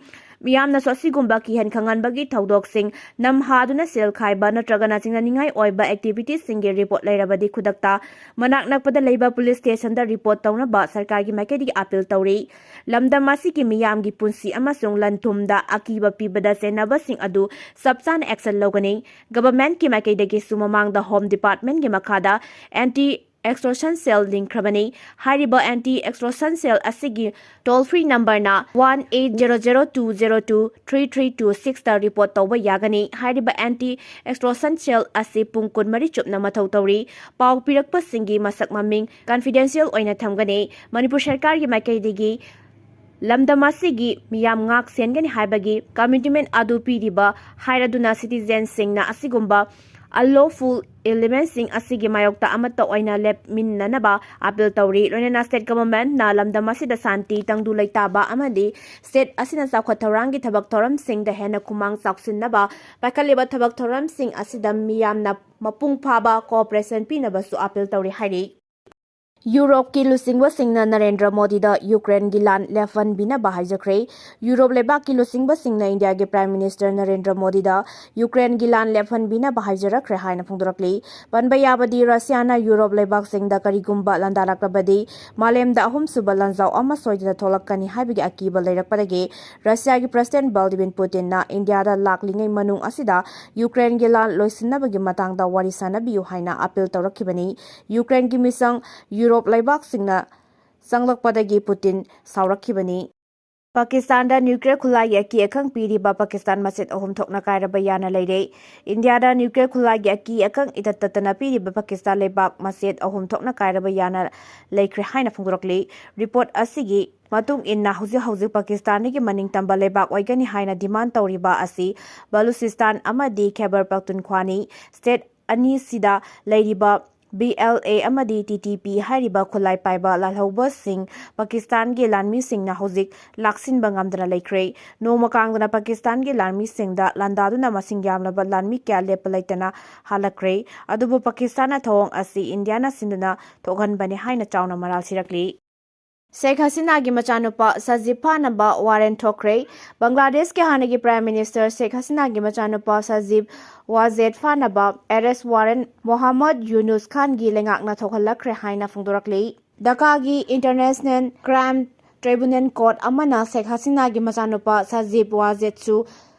ꯃꯤꯌꯥꯝꯅꯁꯨ ꯑꯁꯤꯒꯨꯝꯕ ꯀꯤꯍꯟ ꯈꯪꯍꯟꯕꯒꯤ ꯊꯧꯗꯣꯛꯁꯤꯡ, ꯅꯝꯍꯥꯗꯨꯅ ꯁꯦꯜ ꯈꯥꯏꯕ ꯅꯠꯇ꯭ꯔꯒꯅ ꯆꯤꯡꯅꯅꯤꯡꯉꯥꯏ ꯑꯣꯏꯕ activityꯁꯤꯡꯒꯤ report ꯂꯩꯔꯕꯗꯤ ꯈꯨꯗꯛꯇ ꯃꯅꯥꯛ ꯅꯛꯄꯗ ꯂꯩꯕ police stationꯗ report ꯇꯧꯅꯕ ꯁꯔꯀꯥꯔꯒꯤ ꯃꯥꯏꯀꯩꯗꯒꯤ appeal ꯇꯧꯔꯤ꯫ ꯂꯝꯗꯝ ꯑꯁꯤꯒꯤ ꯃꯤꯌꯥꯝꯒꯤ ꯄꯨꯟꯁꯤ ꯑꯃꯁꯨꯡ ꯂꯟ ꯊꯨꯝꯗ ꯑꯀꯤꯕ ꯄꯤꯕꯗ ꯆꯦꯟꯅꯕꯁꯤꯡ ꯑꯗꯨ ꯆꯞ ꯆꯥꯅ action ꯂꯧꯒꯅꯤ꯫ Governmentꯀꯤ ꯃꯥꯏꯀꯩꯗꯒꯤꯁꯨ ꯃꯃꯥꯡꯗ Home Departmentꯀꯤ ꯃꯈꯥꯗ anti extortion cell ꯂꯤꯡꯈ꯭ꯔꯕꯅꯤ꯫ ꯍꯥꯏꯔꯤꯕ anti extortion cell ꯑꯁꯤꯒꯤ toll free numberꯅ one eight zero zero two zero two three three two sixꯇ report ꯇꯧꯕ ꯌꯥꯒꯅꯤ꯫ ꯍꯥꯏꯔꯤꯕ anti extortion cell ꯑꯁꯤ ꯄꯨꯡ ꯀꯨꯟꯃꯔꯤ ꯆꯨꯞꯅ ꯃꯊꯧ ꯇꯧꯔꯤ꯫ ꯄꯥꯎ ꯄꯤꯔꯛꯄꯁꯤꯡꯒꯤ ꯃꯁꯛ ꯃꯃꯤꯡ confidential ꯑꯣꯏꯅ ꯊꯝꯒꯅꯤ꯫ ꯃꯅꯤꯄꯨꯔ ꯁꯔꯀꯥꯔꯒꯤ ꯃꯥꯏꯀꯩꯗꯒꯤ ꯂꯝꯗꯝ ꯑꯁꯤꯒꯤ ꯃꯤꯌꯥꯝ ꯉꯥꯛ ꯁꯦꯟꯒꯅꯤ ꯍꯥꯏꯕꯒꯤ commitment ꯑꯗꯨ ꯄꯤꯔꯤꯕ ꯍꯥꯏꯔꯗꯨꯅ citizenꯁꯤꯡꯅ ꯑꯁꯤꯒꯨꯝꯕ unlawful elementꯁꯤꯡ ꯑꯁꯤꯒꯤ ꯃꯥꯌꯣꯛꯇ ꯑꯃꯠꯇ ꯑꯣꯏꯅ ꯂꯦꯞꯃꯤꯟꯅꯅꯕ appeal ꯇꯧꯔꯤ꯫ ꯂꯣꯏꯅꯅ state governmentꯅ ꯂꯝꯗꯝ ꯑꯁꯤꯗ ꯁꯥꯟꯇꯤ, ꯇꯪꯗꯨ ꯂꯩꯇꯥꯕ ꯑꯃꯗꯤ state ꯑꯁꯤꯅ ꯆꯥꯎꯈꯠ ꯊꯧꯔꯥꯡꯒꯤ ꯊꯕꯛ ꯊꯧꯔꯝꯁꯤꯡꯗ ꯍꯦꯟꯅ ꯈꯨꯃꯥꯡ ꯆꯥꯎꯁꯤꯟꯅꯕ ꯄꯥꯏꯈꯠꯂꯤꯕ ꯊꯕꯛ ꯊꯧꯔꯝꯁꯤꯡ ꯑꯁꯤꯗ ꯃꯤꯌꯥꯝꯅ ꯃꯄꯨꯡ ꯐꯥꯕ cooperation ꯄꯤꯅꯕꯁꯨ appeal ꯇꯧꯔꯤ ꯍꯥꯏꯔꯤ꯫ ꯌꯨꯔꯣꯞꯀꯤ ꯂꯨꯆꯤꯡꯕꯁꯤꯡꯅ ꯅꯔꯦꯟꯗ꯭ꯔ ꯃꯣꯗꯤꯗ ꯌꯨꯀ꯭ꯔꯦꯟꯒꯤ ꯂꯥꯟ ꯂꯦꯞꯍꯟꯕꯤꯅꯕ ꯍꯥꯏꯖꯈ꯭ꯔꯦ꯫ ꯌꯨꯔꯣꯞ ꯂꯩꯕꯥꯛꯀꯤ ꯂꯨꯆꯤꯡꯕꯁꯤꯡꯅ ꯏꯟꯗꯤꯌꯥꯒꯤ Prime Minister ꯅꯔꯦꯟꯗ꯭ꯔ ꯃꯣꯗꯤꯗ ꯌꯨꯀ꯭ꯔꯦꯟꯒꯤ ꯂꯥꯟ ꯂꯦꯞꯍꯟꯕꯤꯅꯕ ꯍꯥꯏꯖꯔꯛꯈ꯭ꯔꯦ ꯍꯥꯏꯅ ꯐꯣꯡꯗꯣꯔꯛꯂꯤ꯫ ꯄꯟꯕ ꯌꯥꯕꯗꯤ, ꯔꯁꯤꯌꯥꯅ ꯌꯨꯔꯣꯞ ꯂꯩꯕꯥꯛꯁꯤꯡꯗ ꯀꯔꯤꯒꯨꯝꯕ ꯂꯥꯟꯗꯥꯔꯛꯂꯕꯗꯤ ꯃꯥꯂꯦꯝꯗ ꯑꯍꯨꯝꯁꯨꯕ ꯂꯥꯟꯖꯥꯎ ꯑꯃ ꯁꯣꯏꯗꯅ ꯊꯣꯛꯂꯛꯀꯅꯤ ꯍꯥꯏꯕꯒꯤ ꯑꯀꯤꯕ ꯂꯩꯔꯛꯄꯗꯒꯤ ꯔꯁꯤꯌꯥꯒꯤ President Vladimir Putinꯅ ꯏꯟꯗꯤꯌꯥꯗ ꯂꯥꯛꯂꯤꯉꯩ ꯃꯅꯨꯡ ꯑꯁꯤꯗ ꯌꯨꯀ꯭ꯔꯦꯟꯒꯤ ꯂꯥꯟ ꯂꯣꯏꯁꯤꯟꯅꯕꯒꯤ ꯃꯇꯥꯡꯗ ꯋꯥꯔꯤ ꯁꯥꯅꯕꯤꯌꯨ ꯍꯥꯏꯅ appeal ꯇꯧꯔꯛꯈꯤꯕꯅꯤ꯫ ꯌꯨꯀ꯭ꯔꯦꯟꯒꯤ ꯃꯤꯁꯪ ꯌꯨꯔꯣꯞ ꯂꯩꯕꯥꯛꯁꯤꯡꯅ ꯆꯪꯂꯛꯄꯗꯒꯤ ꯄꯨꯇꯤꯟ ꯁꯥꯎꯔꯛꯈꯤꯕꯅꯤ꯫ ꯄꯥꯀꯤꯁꯇꯥꯟꯗ nuclear ꯈꯨꯠꯂꯥꯏꯒꯤ ꯑꯀꯤ ꯑꯈꯪ ꯄꯤꯔꯤꯕ ꯄꯥꯀꯤꯁꯇꯥꯟ ꯃꯆꯦꯠ ꯑꯍꯨꯝ ꯊꯣꯛꯅ ꯀꯥꯏꯔꯕ ꯌꯥꯅ ꯂꯩꯔꯦ꯫ ꯏꯟꯗꯤꯌꯥꯗ nuclear ꯈꯨꯠꯂꯥꯏꯒꯤ ꯑꯀꯤ ꯑꯈꯪ ꯏꯇꯠ ꯇꯠꯇꯅ ꯄꯤꯔꯤꯕ ꯄꯥꯀꯤꯁꯇꯥꯟ ꯂꯩꯕꯥꯛ ꯃꯆꯦꯠ ꯑꯍꯨꯝ ꯊꯣꯛꯅ ꯀꯥꯏꯔꯕ ꯌꯥꯅ ꯂꯩꯈ꯭ꯔꯦ ꯍꯥꯏꯅ ꯐꯣꯡꯗꯣꯔꯛꯂꯤ꯫ Report ꯑꯁꯤꯒꯤ ꯃꯇꯨꯡ ꯏꯟꯅ ꯍꯧꯖꯤꯛ ꯍꯧꯖꯤꯛ ꯄꯥꯀꯤꯁꯇꯥꯟꯗꯒꯤ ꯃꯅꯤꯡ ꯇꯝꯕ ꯂꯩꯕꯥꯛ ꯑꯣꯏꯒꯅꯤ ꯍꯥꯏꯅ demand ꯇꯧꯔꯤꯕ ꯑꯁꯤ ꯕꯂꯨꯆꯤꯁꯇꯥꯟ ꯑꯃꯗꯤ ꯈꯦꯕꯔ ꯄꯈꯇꯨꯟꯈ꯭ꯋꯥꯅꯤ꯫ State ꯑꯅꯤꯁꯤꯗ ꯂꯩꯔꯤꯕ B L A ꯑꯃꯗꯤ T T P ꯍꯥꯏꯔꯤꯕ ꯈꯨꯠꯂꯥꯏ ꯄꯥꯏꯕ ꯂꯥꯜꯍꯧꯕꯁꯤꯡ ꯄꯥꯀꯤꯁꯇꯥꯟꯒꯤ ꯂꯥꯟꯃꯤꯁꯤꯡꯅ ꯍꯧꯖꯤꯛ ꯂꯥꯛꯁꯤꯟꯕ ꯉꯝꯗꯅ ꯂꯩꯈ꯭ꯔꯦ꯫ ꯅꯣꯡꯃ ꯀꯥꯡꯗꯅ ꯄꯥꯀꯤꯁꯇꯥꯟꯒꯤ ꯂꯥꯟꯃꯤꯁꯤꯡꯗ ꯂꯥꯟꯗꯥꯗꯨꯅ ꯃꯁꯤꯡ ꯌꯥꯝꯂꯕ ꯂꯥꯟꯃꯤ ꯀꯌꯥ ꯂꯦꯞꯄ ꯂꯩꯇꯅ ꯍꯜꯂꯛꯈ꯭ꯔꯦ꯫ ꯑꯗꯨꯕꯨ ꯄꯥꯀꯤꯁꯇꯥꯟꯅ ꯊꯧꯑꯣꯡ ꯑꯁꯤ ꯏꯟꯗꯤꯌꯥꯅ ꯁꯤꯟꯗꯨꯅ ꯊꯣꯛꯍꯟꯕꯅꯤ ꯍꯥꯏꯅ ꯆꯥꯎꯅ ꯃꯔꯥꯜ ꯁꯤꯔꯛꯂꯤ꯫ ꯁꯦꯈ ꯍꯁꯤꯅꯥꯒꯤ ꯃꯆꯥꯅꯨꯄꯥ ꯁꯖꯤꯕ ꯐꯥꯅꯕ ꯋꯥꯔꯦꯟ ꯊꯣꯛꯈ꯭ꯔꯦ꯫ ꯕꯪꯒ꯭ꯂꯥꯗꯦꯁꯀꯤ ꯍꯥꯟꯅꯒꯤ Prime Minister ꯁꯦꯈ ꯍꯁꯤꯅꯥꯒꯤ ꯃꯆꯥꯅꯨꯄꯥ ꯁꯖꯤꯕ ꯋꯥꯖꯦꯗ ꯐꯥꯅꯕ ꯑꯦꯔꯦꯁ ꯋꯥꯔꯦꯟ ꯃꯣꯍꯝꯃꯗ ꯌꯨꯅꯨꯁ ꯈꯥꯟꯒꯤ ꯂꯩꯉꯥꯛꯅ ꯊꯣꯛꯍꯜꯂꯛꯈ꯭ꯔꯦ ꯍꯥꯏꯅ ꯐꯣꯡꯗꯣꯔꯛꯂꯤ꯫ ꯙꯀꯥꯒꯤ International Crime Tribunal Court ꯑꯃꯅ ꯁꯦꯈ ꯍꯁꯤꯅꯥꯒꯤ ꯃꯆꯥꯅꯨꯄꯥ ꯁꯖꯤꯕ ꯋꯥꯖꯦꯗꯁꯨ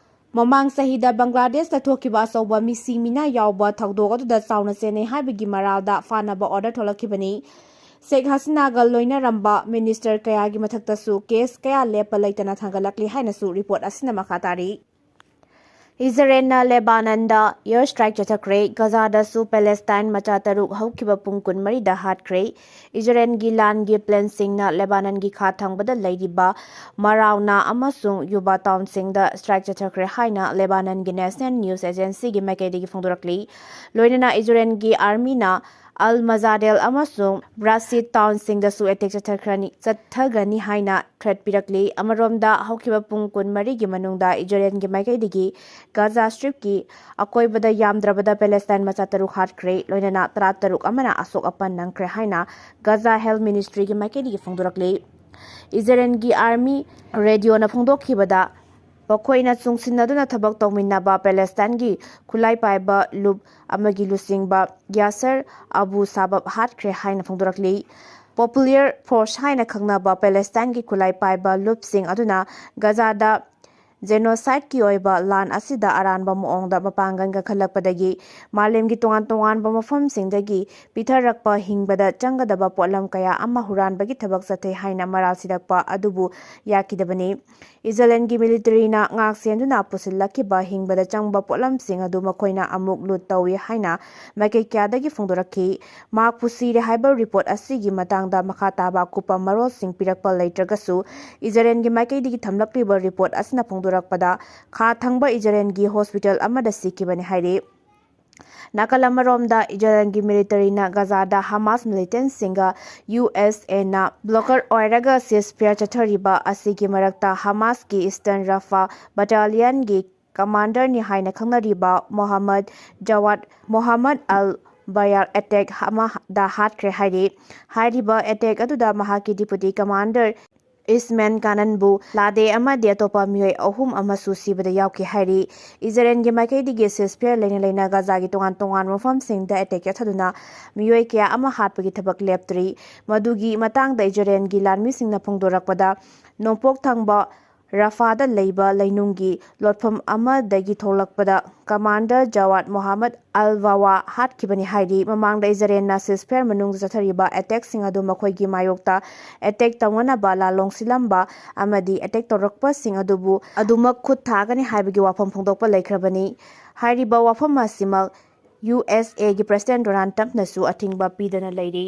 ꯃꯃꯥꯡ ꯆꯍꯤꯗ ꯕꯪꯒ꯭ꯂꯥꯗꯦꯁꯇ ꯊꯣꯛꯈꯤꯕ ꯑꯆꯧꯕ ꯃꯤꯁꯤ ꯃꯤꯅꯥ ꯌꯥꯎꯕ ꯊꯧꯗꯣꯛ ꯑꯗꯨꯗ ꯆꯥꯎꯅ ꯆꯦꯟꯅꯩ ꯍꯥꯏꯕꯒꯤ ꯃꯔꯥꯜꯗ ꯐꯥꯅꯕ order ꯊꯣꯛꯂꯛꯈꯤꯕꯅꯤ꯫ ꯁꯦꯈ ꯍꯁꯤꯅꯥꯒ ꯂꯣꯏꯅꯔꯝꯕ minister ꯀꯌꯥꯒꯤ ꯃꯊꯛꯇꯁꯨ case ꯀꯌꯥ ꯂꯦꯞꯄ ꯂꯩꯇꯅ ꯊꯥꯡꯒꯠꯂꯛꯂꯤ ꯍꯥꯏꯅꯁꯨ report ꯑꯁꯤꯅ ꯃꯈꯥ ꯇꯥꯔꯤ꯫ ꯏꯖꯔꯦꯜꯅ ꯂꯦꯕꯥꯅꯟꯗ air strike ꯆꯠꯊꯈ꯭ꯔꯦ꯫ ꯒꯖꯥꯗꯁꯨ ꯄꯦꯂꯦꯁꯇꯥꯏꯟ ꯃꯆꯥ ꯇꯔꯨꯛ ꯍꯧꯈꯤꯕ ꯄꯨꯡ ꯀꯨꯟꯃꯔꯤꯗ ꯍꯥꯠꯈ꯭ꯔꯦ꯫ ꯏꯖꯔꯦꯜꯒꯤ ꯂꯥꯟꯒꯤ planeꯁꯤꯡꯅ ꯂꯦꯕꯥꯅꯟꯒꯤ ꯈꯥ ꯊꯪꯕꯗ ꯂꯩꯔꯤꯕ ꯃꯔꯥꯎꯅꯥ ꯑꯃꯁꯨꯡ ꯌꯨꯕꯥ townꯁꯤꯡꯗ strike ꯆꯠꯊꯈ꯭ꯔꯦ ꯍꯥꯏꯅ ꯂꯦꯕꯥꯅꯟꯒꯤ National News Agencyꯒꯤ ꯃꯥꯏꯀꯩꯗꯒꯤ ꯐꯣꯡꯗꯣꯔꯛꯂꯤ꯫ ꯂꯣꯏꯅꯅ ꯏꯖꯔꯦꯜꯒꯤ armyꯅ ꯑꯜ ꯃꯖꯥꯗꯦꯜ ꯑꯃꯁꯨꯡ ꯕ꯭ꯔꯥꯁꯤꯠ townꯁꯤꯡꯗꯁꯨ attack ꯆꯠꯊꯈ꯭ꯔꯅꯤ, ꯆꯠꯊꯒꯅꯤ ꯍꯥꯏꯅ threat ꯄꯤꯔꯛꯂꯤ꯫ ꯑꯃꯔꯣꯝꯗ, ꯍꯧꯈꯤꯕ ꯄꯨꯡ ꯀꯨꯟꯃꯔꯤꯒꯤ ꯃꯅꯨꯡꯗ ꯏꯖꯔꯦꯜꯒꯤ ꯃꯥꯏꯀꯩꯗꯒꯤ ꯒꯥꯖꯥ Stripꯀꯤ ꯑꯀꯣꯏꯕꯗ ꯌꯥꯝꯗ꯭ꯔꯕꯗ ꯄꯦꯂꯦꯁꯇꯥꯏꯟ ꯃꯆꯥ ꯇꯔꯨꯛ ꯍꯥꯠꯈ꯭ꯔꯦ, ꯂꯣꯏꯅꯅ ꯇꯔꯥꯇꯔꯨꯛ ꯑꯃꯅ ꯑꯁꯣꯛ ꯑꯄꯟ ꯅꯪꯈ꯭ꯔꯦ ꯍꯥꯏꯅ ꯒꯥꯖꯥ Health Ministryꯒꯤ ꯃꯥꯏꯀꯩꯗꯒꯤ ꯐꯣꯡꯗꯣꯔꯛꯂꯤ꯫ ꯏꯖꯔꯦꯜꯒꯤ army radioꯅ ꯐꯣꯡꯗꯣꯛꯈꯤꯕꯗ, ꯃꯈꯣꯏꯅ ꯆꯨꯡꯁꯤꯟꯅꯗꯨꯅ ꯊꯕꯛ ꯇꯧꯃꯤꯟꯅꯕ ꯄꯦꯂꯦꯁꯇꯥꯏꯟꯒꯤ ꯈꯨꯠꯂꯥꯏ ꯄꯥꯏꯕ ꯂꯨꯞ ꯑꯃꯒꯤ ꯂꯨꯆꯤꯡꯕ ꯌꯥꯁꯔ ꯑꯕꯨ ꯁꯥꯕꯕ ꯍꯥꯠꯈ꯭ꯔꯦ ꯍꯥꯏꯅ ꯐꯣꯡꯗꯣꯔꯛꯂꯤ꯫ Popular Force ꯍꯥꯏꯅ ꯈꯪꯅꯕ ꯄꯦꯂꯦꯁꯇꯥꯏꯟꯒꯤ ꯈꯨꯠꯂꯥꯏ ꯄꯥꯏꯕ ꯂꯨꯞꯁꯤꯡ ꯑꯗꯨꯅ ꯒꯖꯥꯗ genocideꯀꯤ ꯑꯣꯏꯕ ꯂꯥꯟ ꯑꯁꯤꯗ ꯑꯔꯥꯟꯕ ꯃꯑꯣꯡꯗ ꯃꯄꯥꯡꯒꯜ ꯀꯟꯈꯠꯂꯛꯄꯗꯒꯤ ꯃꯥꯂꯦꯝꯒꯤ ꯇꯣꯉꯥꯟ ꯇꯣꯉꯥꯟꯕ ꯃꯐꯝꯁꯤꯡꯗꯒꯤ ꯄꯤꯊꯔꯛꯄ ꯍꯤꯡꯕꯗ ꯆꯪꯒꯗꯕ ꯄꯣꯠꯂꯝ ꯀꯌꯥ ꯑꯃ ꯍꯨꯔꯥꯟꯕꯒꯤ ꯊꯕꯛ ꯆꯠꯊꯩ ꯍꯥꯏꯅ ꯃꯔꯥꯜ ꯁꯤꯔꯛꯄ ꯑꯗꯨꯕꯨ ꯌꯥꯈꯤꯗꯕꯅꯤ꯫ ꯏꯖꯔꯦꯜꯒꯤ militaryꯅ ꯉꯥꯛꯁꯦꯟꯗꯨꯅ ꯄꯨꯁꯤꯜꯂꯛꯈꯤꯕ ꯍꯤꯡꯕꯗ ꯆꯪꯕ ꯄꯣꯠꯂꯝꯁꯤꯡ ꯑꯗꯨ ꯃꯈꯣꯏꯅ ꯑꯃꯨꯛ loot ꯇꯧꯏ ꯍꯥꯏꯅ ꯃꯥꯏꯀꯩ ꯀꯌꯥꯗꯒꯤ ꯐꯣꯡꯗꯣꯔꯛꯈꯤ꯫ ꯃꯍꯥꯛꯄꯨ ꯁꯤꯔꯦ ꯍꯥꯏꯕ report ꯑꯁꯤꯒꯤ ꯃꯇꯥꯡꯗ ꯃꯈꯥ ꯇꯥꯕ ꯑꯀꯨꯞꯄ ꯃꯔꯣꯜꯁꯤꯡ ꯄꯤꯔꯛꯄ ꯂꯩꯇ꯭ꯔꯒꯁꯨ, ꯏꯖꯔꯦꯜꯒꯤ ꯃꯥꯏꯀꯩꯗꯒꯤ ꯊꯝꯂꯛꯂꯤꯕ report ꯑꯁꯤꯅ ꯐꯣꯡꯗꯣꯔꯛꯄꯗ, ꯈꯥ ꯊꯪꯕ ꯏꯖꯔꯦꯜꯒꯤ hospital ꯑꯃꯗ ꯁꯤꯈꯤꯕꯅꯤ ꯍꯥꯏꯔꯤ꯫ ꯅꯥꯀꯜ ꯑꯃꯔꯣꯝꯗ, ꯏꯖꯔꯦꯜꯒꯤ militaryꯅ ꯒꯖꯥꯗ ꯍꯃꯥꯁ militantꯁꯤꯡꯒ USAꯅ broker ꯑꯣꯏꯔꯒ ceasefire ꯆꯠꯊꯔꯤꯕ ꯑꯁꯤꯒꯤ ꯃꯔꯛꯇ, ꯍꯃꯥꯁꯀꯤ Eastern Rafah battalionꯒꯤ commanderꯅꯤ ꯍꯥꯏꯅ ꯈꯪꯅꯔꯤꯕ ꯃꯣꯍꯝꯃꯗ ꯖꯋꯥꯗ ꯃꯣꯍꯝꯃꯗ ꯑꯜ ꯕꯥꯌꯥꯔ ꯑꯦꯇꯦꯛ ꯑꯃꯗ ꯍꯥꯠꯈ꯭ꯔꯦ ꯍꯥꯏꯔꯤ꯫ ꯍꯥꯏꯔꯤꯕ ꯑꯦꯇꯦꯛ ꯑꯗꯨꯗ ꯃꯍꯥꯛꯀꯤ ꯗꯤꯄꯨꯇꯤ ꯀꯃꯥꯟꯗꯔ ꯏꯁꯃꯦꯟ ꯀꯥꯅꯟꯕꯨ ꯂꯥꯗꯦ ꯑꯃꯗꯤ ꯑꯇꯣꯞꯄ ꯃꯤꯑꯣꯏ ꯑꯍꯨꯝ ꯑꯃꯁꯨ ꯁꯤꯕꯗ ꯌꯥꯎꯈꯤ ꯍꯥꯏꯔꯤ꯫ ꯏꯖꯔꯦꯜꯒꯤ ꯃꯥꯏꯀꯩꯗꯒꯤ ꯁꯤꯁꯐꯤꯌꯔ ꯂꯩꯅ ꯂꯩꯅ ꯒꯥꯖꯥꯒꯤ ꯇꯣꯉꯥꯟ ꯇꯣꯉꯥꯟꯕ ꯃꯐꯝꯁꯤꯡꯗ ꯑꯦꯇꯦꯛ ꯆꯠꯊꯗꯨꯅ ꯃꯤꯑꯣꯏ ꯀꯌꯥ ꯑꯃ ꯍꯥꯠꯄꯒꯤ ꯊꯕꯛ ꯂꯦꯞꯇ꯭ꯔꯤ꯫ ꯃꯗꯨꯒꯤ ꯃꯇꯥꯡꯗ ꯏꯖꯔꯦꯜꯒꯤ ꯂꯥꯟꯃꯤꯁꯤꯡꯅ ꯐꯣꯡꯗꯣꯔꯛꯄꯗ, ꯅꯣꯡꯄꯣꯛ ꯊꯪꯕ ꯔꯐꯥꯗ ꯂꯩꯕ ꯂꯩꯅꯨꯡꯒꯤ ꯂꯣꯠꯐꯝ ꯑꯃꯗꯒꯤ ꯊꯣꯛꯂꯛꯄꯗ ꯀꯃꯥꯟꯗꯔ ꯖꯋꯥꯗ ꯃꯣꯍꯥꯃꯗ ꯑꯜ ꯋꯥꯋꯥ ꯍꯥꯠꯈꯤꯕꯅꯤ ꯍꯥꯏꯔꯤ꯫ ꯃꯃꯥꯡꯗ ꯏꯖꯔꯦꯜꯅ ꯁꯤꯁꯐꯤꯌꯔ ꯃꯅꯨꯡꯗ ꯆꯠꯊꯔꯤꯕ ꯑꯦꯇꯦꯛꯁꯤꯡ ꯑꯗꯨ ꯃꯈꯣꯏꯒꯤ ꯃꯥꯌꯣꯛꯇ ꯑꯦꯇꯦꯛ ꯇꯧꯅꯅꯕ ꯂꯥꯜꯂꯣꯡ ꯁꯤꯜꯂꯝꯕ ꯑꯃꯗꯤ ꯑꯦꯇꯦꯛ ꯇꯧꯔꯛꯄꯁꯤꯡ ꯑꯗꯨꯕꯨ ꯑꯗꯨꯃꯛ ꯈꯨꯠ ꯊꯥꯒꯅꯤ ꯍꯥꯏꯕꯒꯤ ꯋꯥꯐꯝ ꯐꯣꯡꯗꯣꯛꯄ ꯂꯩꯈ꯭ꯔꯕꯅꯤ꯫ ꯍꯥꯏꯔꯤꯕ ꯋꯥꯐꯝ ꯑꯁꯤꯃꯛ ꯌꯨ ꯑꯦꯁ ꯑꯦꯒꯤ ꯄ꯭ꯔꯦꯁꯤꯗꯦꯟ ꯗꯣꯅꯥꯜꯗ ꯇ꯭ꯔꯝꯞꯅꯁꯨ ꯑꯊꯤꯡꯕ ꯄꯤꯗꯅ ꯂꯩꯔꯤ꯫